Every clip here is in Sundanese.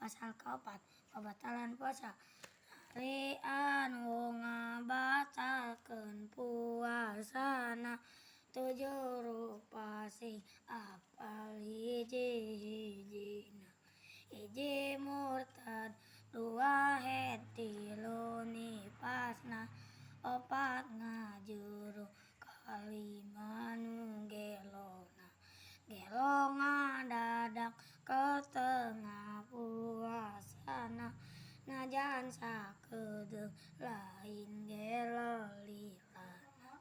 Pasal kaopat, pabatalan puasa. Ari anu ngabatalkeun puasana tujuh rupa sing apal hiji-hijina. Hiji murtad, dua haid, tilu nipasna, opat ngajuru, kalima nu gelona. Gelo ngadadak ke tengah puasana, najan sakedeung lain gelo lilana.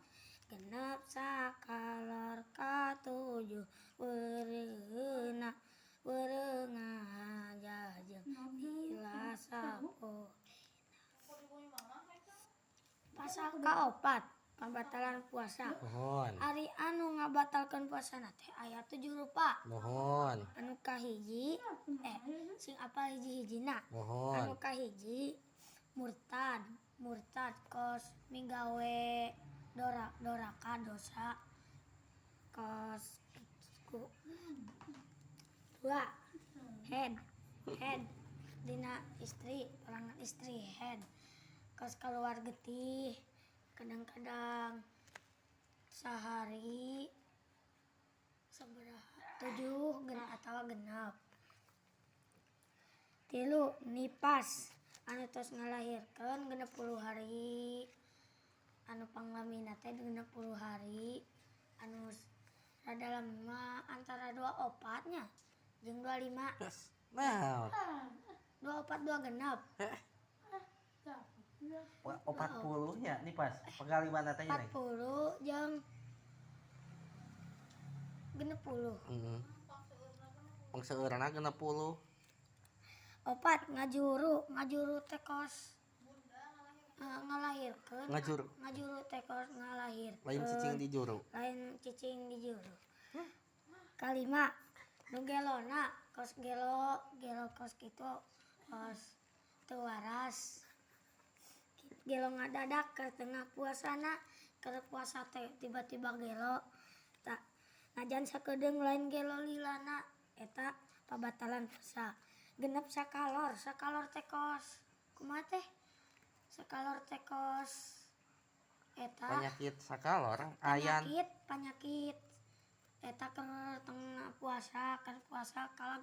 Genep sakalor katujuh weureuhna, weureuh ngahaja jeung lila sapoena. Pasal kaopat, pabatalan puasa. Muhun. Ari anu ngabatalkeun puasana teh aya tujuh rupa. Muhun. Anu kahiji, sing apal hiji-hijina. Muhun. Anu kahiji murtad, murtad kos migawe doraka dosa kos ku. Dua, haid, haid dina istri, perangan istri haid kos keluar getih kadang-kadang sehari sabaraha, tujuh atawa genep. Tilu, nipas anu tos ngalahirkeun 60 hari, anu panglamina teh 60 hari, anu rada lami mah antara 24 nya jeung 25. Nah. 24 26. 40 nya nipas panggalimana teh nya. 40 jeung 60. Heeh. Pangseueurna 60. Opat, ngajuru, ngajuru teh kos ngalahirkeun. Ngajuru. Ngajuru teh kos ngalahirkeun. Lain cicing di juru. Lain cicing di juru. Kalima, nu gelona kos gelo gelo kos kitu, kos teu waras. Gelo ngadadak ke tengah puasana, keur puasa teh tiba-tiba gelo tak najan sakedeung lain gelo lilana, eta pabatalan puasa. Genep, sakalor, sakalor teh kos kumaha teh, sakalor teh kos eta Penyakit sakalor ayan. Penyakit, penyakit eta keur tengah puasa, keur puasa kalau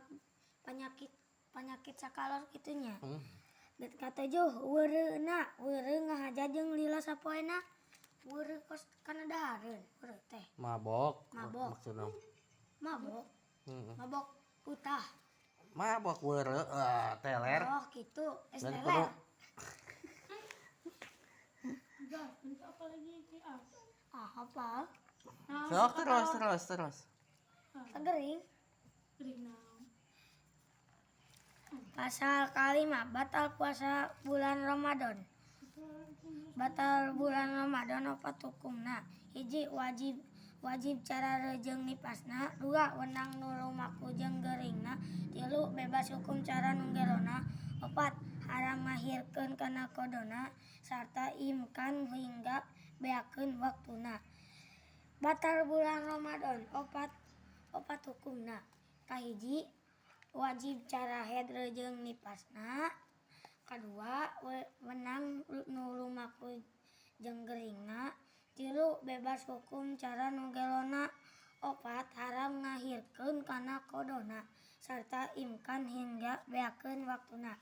penyakit, penyakit sakalor kitunya. Katujuh, weureuhna, weureuh ngahaja jeung lila sapoena. Weureuh kos kana dahareun weureuh teh. Mabok. Mabok. Maksudna. Mabok. Heeh. Mabok utah. Mabok weureuh, ah, teler. Oh, gitu, es Dan teler. Kudu Apalagi Ah, apa? Sok terus terus terus. Gering. Pasal kalima, batal puasa bulan Ramadan. Batal bulan Ramadan opat hukumna. Hiji, wajib, wajib cara rejeung nipasna. Dua, wenang nu lumaku jeung geuringna. Tilu, bebas hukum cara nu gelona. Opat, haram ngahirkeun kana qodona sarta imkan hingga beakeun waktuna. Batal bulan Ramadan opat, opat hukumna. Kahiji, wajib cara haid rejeung nipasna. Kadua, wenang nu lumaku jeung geuringna. Tilu, bebas hukum cara nu gelona. Opat, haram ngahirkeun kana qodona sarta imkan hingga beakeun waktuna.